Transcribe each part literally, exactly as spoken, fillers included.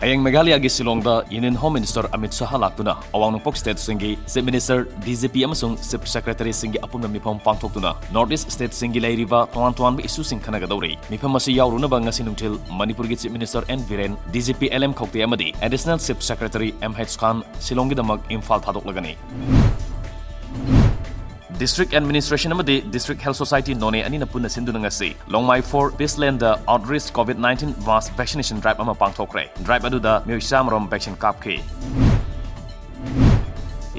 ꯍꯌꯦꯡ ꯃꯦꯘꯥꯂꯌꯥꯒꯤ ꯁꯤꯂꯣꯡꯗ Union Home Minister ꯑꯃꯤꯠ ꯁꯍꯥ ꯂꯥꯛꯇꯨꯅ ꯑꯋꯥꯡ ꯅꯣꯡꯄꯣꯛ stateꯁꯤꯡꯒꯤ Chief Minister, DGP ꯑꯃꯁꯨꯡ Chief Secretaryꯁꯤꯡꯒꯤ ꯑꯄꯨꯟꯕ ꯃꯤꯐꯝ ꯄꯥꯡꯊꯣꯛꯇꯨꯅ North East stateꯁꯤꯡꯒꯤ ꯂꯩꯔꯤꯕ ꯇꯣꯉꯥꯟ ꯇꯣꯉꯥꯟꯕ issueꯁꯤꯡ ꯈꯟꯅꯒꯗꯧꯔꯤ꯫ ꯃꯤꯐꯝ ꯑꯁꯤ ꯌꯥꯎꯔꯨꯅꯕ ꯉꯁꯤ ꯅꯨꯡꯊꯤꯜ ꯃꯅꯤꯄꯨꯔꯒꯤ Chief Minister N Biren, DGP L M Khaute ꯑꯃꯗꯤ Additional Chief Secretary M H Khan ꯁꯤꯂꯣꯡꯒꯤꯗꯃꯛ ꯏꯝꯐꯥꯜ ꯊꯥꯗꯣꯛꯂꯒꯅꯤ꯫ District Administration ꯑꯃꯗꯤ District Health Society ꯅꯣꯅꯦ ꯑꯅꯤꯅ ꯄꯨꯟꯅ ꯁꯤꯟꯗꯨꯅ ꯉꯁꯤ ꯂꯣꯡꯃꯥꯏ four Peace Landꯗ Outreach COVID nineteen mass vaccination drive ꯑꯃ ꯄꯥꯡꯊꯣꯛꯈ꯭ꯔꯦ꯫ Drive ꯑꯗꯨꯗ ꯃꯤꯑꯣꯏ ꯆꯥꯝꯃ ꯔꯣꯝ vaccine ꯀꯥꯞꯈꯤ꯫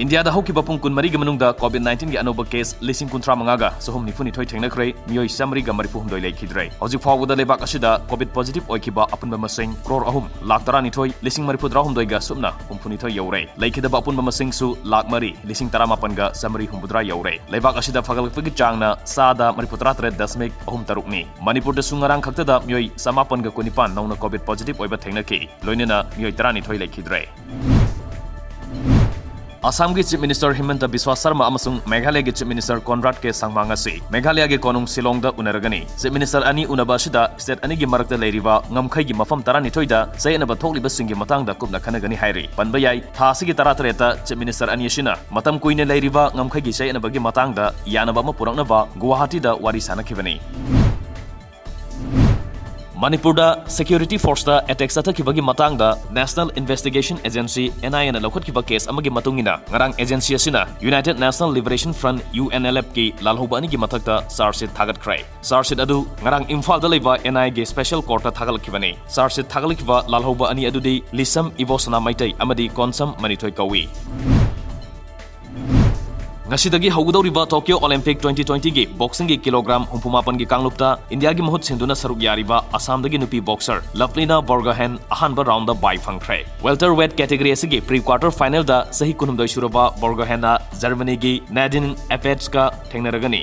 ꯏꯟꯗꯤꯌꯥꯗ ꯍꯧꯈꯤꯕ ꯄꯨꯡ ꯀꯨꯟꯃꯔꯤꯒꯤ ꯃꯅꯨꯡꯗ COVID nineteenꯒꯤ ꯑꯅꯧꯕ case ꯂꯤꯁꯤꯡ ꯀꯨꯟꯊ꯭ꯔꯥ ꯃꯉꯥꯒ ꯆꯍꯨꯝ ꯅꯤꯐꯨ ꯅꯤꯊꯣꯏ ꯊꯦꯡꯅꯈ꯭ꯔꯦ, ꯃꯤꯑꯣꯏ ꯆꯥꯃꯔꯤꯒ ꯃꯔꯤꯐꯨ ꯍꯨꯝꯗꯣꯏ ꯂꯩꯈꯤꯗ꯭ꯔꯦ꯫ ꯍꯧꯖꯤꯛ ꯐꯥꯎꯕꯗ ꯂꯩꯕꯥꯛ ꯑꯁꯤꯗ COVID positive ꯑꯣꯏꯈꯤꯕ ꯑꯄꯨꯟꯕ ꯃꯁꯤꯡ ꯀ꯭ꯔꯣꯔ ꯑꯍꯨꯝ ꯂꯥꯈ ꯇꯔꯥꯅꯤꯊꯣꯏ ꯂꯤꯁꯤꯡ ꯃꯔꯤꯐꯨ ꯇꯔꯥꯍꯨꯝꯗꯣꯏꯒ ꯁꯨꯞꯅ ꯍꯨꯝꯐꯨꯅꯤꯊꯣꯏ ꯌꯧꯔꯦ꯫ ꯂꯩꯈꯤꯗꯕ ꯑꯄꯨꯟꯕ ꯃꯁꯤꯡꯁꯨ ꯂꯥꯈ ꯃꯔꯤ ꯂꯤꯁꯤꯡ ꯇꯔꯥꯃꯥꯄꯟꯒ ꯆꯥꯃꯔꯤ ꯍꯨꯝꯐꯨꯇꯔꯥ ꯌꯧꯔꯦ꯫ ꯂꯩꯕꯥꯛ ꯑꯁꯤꯗ ꯐꯒꯠꯂꯛꯄꯒꯤ ꯆꯥꯡꯅ ꯆꯥꯗ ꯃꯔꯤꯐꯨꯇꯔꯥ ꯇꯔꯦꯠ ꯗꯁꯃꯤꯛ ꯑꯍꯨꯝ ꯇꯔꯨꯛꯅꯤ꯫ ꯃꯅꯤꯄꯨꯔꯗꯁꯨ ꯉꯔꯥꯡ ꯈꯛꯇꯗ ꯃꯤꯑꯣꯏ ꯆꯃꯥꯄꯟꯒ ꯀꯨꯟꯅꯤꯄꯥꯟ ꯅꯧꯅ COVID positive ꯑꯣꯏꯕ ꯊꯦꯡꯅꯈꯤ꯫ ꯂꯣꯏꯅꯅ ꯃꯤꯑꯣꯏ ꯇꯔꯥꯅꯤꯊꯣꯏ ꯂꯩꯈꯤꯗ꯭ꯔꯦ꯫ ꯑꯁꯥꯝꯒꯤ Chief Minister ꯍꯤꯃꯟꯇ ꯕꯤꯁ꯭ꯋꯥ ꯁꯔꯃ ꯑꯃꯁꯨꯡ ꯃꯦꯘꯥꯂꯌꯒꯤ Chief Minister ꯀꯣꯟꯔꯥꯗ ꯀꯦ ꯁꯪꯃꯥ ꯉꯁꯤ ꯃꯦꯘꯥꯂꯌꯒꯤ ꯀꯣꯅꯨꯡ ꯁꯤꯂꯣꯡꯗ ꯎꯅꯔꯒꯅꯤ꯫ Chief Minister ꯑꯅꯤ ꯎꯅꯕ ꯑꯁꯤꯗ state ꯑꯅꯤꯒꯤ ꯃꯔꯛꯇ ꯂꯩꯔꯤꯕ ꯉꯝꯈꯩꯒꯤ ꯃꯐꯝ ꯇꯔꯥꯅꯤꯊꯣꯏꯗ ꯆꯌꯦꯠꯅꯕ ꯊꯣꯛꯂꯤꯕꯁꯤꯡꯒꯤ ꯃꯇꯥꯡꯗ ꯀꯨꯞꯅ ꯈꯟꯅꯒꯅꯤ ꯍꯥꯏꯔꯤ꯫ ꯄꯟꯕ ꯌꯥꯏ, ꯊꯥ ꯑꯁꯤꯒꯤ ꯇꯔꯥꯇꯔꯦꯠꯇ Chief Minister ꯑꯅꯤ ꯑꯁꯤꯅ ꯃꯇꯝ ꯀꯨꯏꯅ ꯂꯩꯔꯤꯕ ꯉꯝꯈꯩꯒꯤ ꯆꯌꯦꯠꯅꯕꯒꯤ ꯃꯇꯥꯡꯗ ꯌꯥꯅꯕ ꯑꯃ ꯄꯨꯔꯛꯅꯕ ꯒꯨꯋꯥꯍꯥꯇꯤꯗ ꯋꯥꯔꯤ ꯁꯥꯟꯅꯈꯤꯕꯅꯤ꯫ ꯃꯅꯤꯄꯨꯔꯗ security forceꯇ attack ꯆꯠꯊꯈꯤꯕꯒꯤ ꯃꯇꯥꯡꯗ National Investigation Agency, NIAꯅ ꯂꯧꯈꯠꯈꯤꯕ case ꯑꯃꯒꯤ ꯃꯇꯨꯡ ꯏꯟꯅ, ꯉꯔꯥꯡ agency ꯑꯁꯤꯅ United National Liberation Front, UNLFꯀꯤ ꯂꯥꯜꯍꯧꯕ ꯑꯅꯤꯒꯤ ꯃꯊꯛꯇ charge sheet ꯊꯥꯒꯠꯈ꯭ꯔꯦ꯫ Charge sheet ꯑꯗꯨ ꯉꯔꯥꯡ ꯏꯝꯐꯥꯜꯗ ꯂꯩꯕ NIAꯒꯤ special courtꯇ ꯊꯥꯒꯠꯂꯛꯈꯤꯕꯅꯤ꯫ Charge sheet ꯊꯥꯒꯠꯂꯛꯈꯤꯕ ꯂꯥꯜꯍꯧꯕ ꯑꯅꯤ ꯑꯗꯨꯗꯤ ꯂꯤꯁꯝ ꯏꯕꯣꯁꯅꯥ ꯃꯩꯇꯩ ꯑꯃꯗꯤ ꯀꯣꯟꯁꯝ ꯃꯅꯤꯊꯣꯏ ꯀꯧꯏ꯫ ꯉꯁꯤꯗꯒꯤ ꯍꯧꯒꯗꯧꯔꯤꯕ Tokyo Olympic twenty twentyꯒꯤ boxingꯒꯤ kilogram ꯍꯨꯝꯐꯨ ꯃꯥꯄꯟꯒꯤ ꯀꯥꯡꯂꯨꯞꯇ ꯏꯟꯗꯤꯌꯥꯒꯤ ꯃꯍꯨꯠ ꯁꯤꯟꯗꯨꯅ ꯁꯔꯨꯛ ꯌꯥꯔꯤꯕ ꯑꯁꯥꯝꯗꯒꯤ ꯅꯨꯄꯤ boxer ꯂꯚꯂꯤꯅꯥ ꯕꯣꯔꯒꯣꯍꯦꯟ ꯑꯍꯥꯟꯕ roundꯗ bye ꯐꯪꯈ꯭ꯔꯦ꯫ Welterweight category ꯑꯁꯤꯒꯤ pre quarter finalꯗ ꯆꯍꯤ ꯀꯨꯟꯍꯨꯝꯗꯣꯏ ꯁꯨꯔꯕ ꯕꯣꯔꯒꯣꯍꯦꯟꯅ ꯖꯔꯃꯅꯤꯒꯤ Nadine Eppetzꯀ ꯊꯦꯡꯅꯔꯒꯅꯤ꯫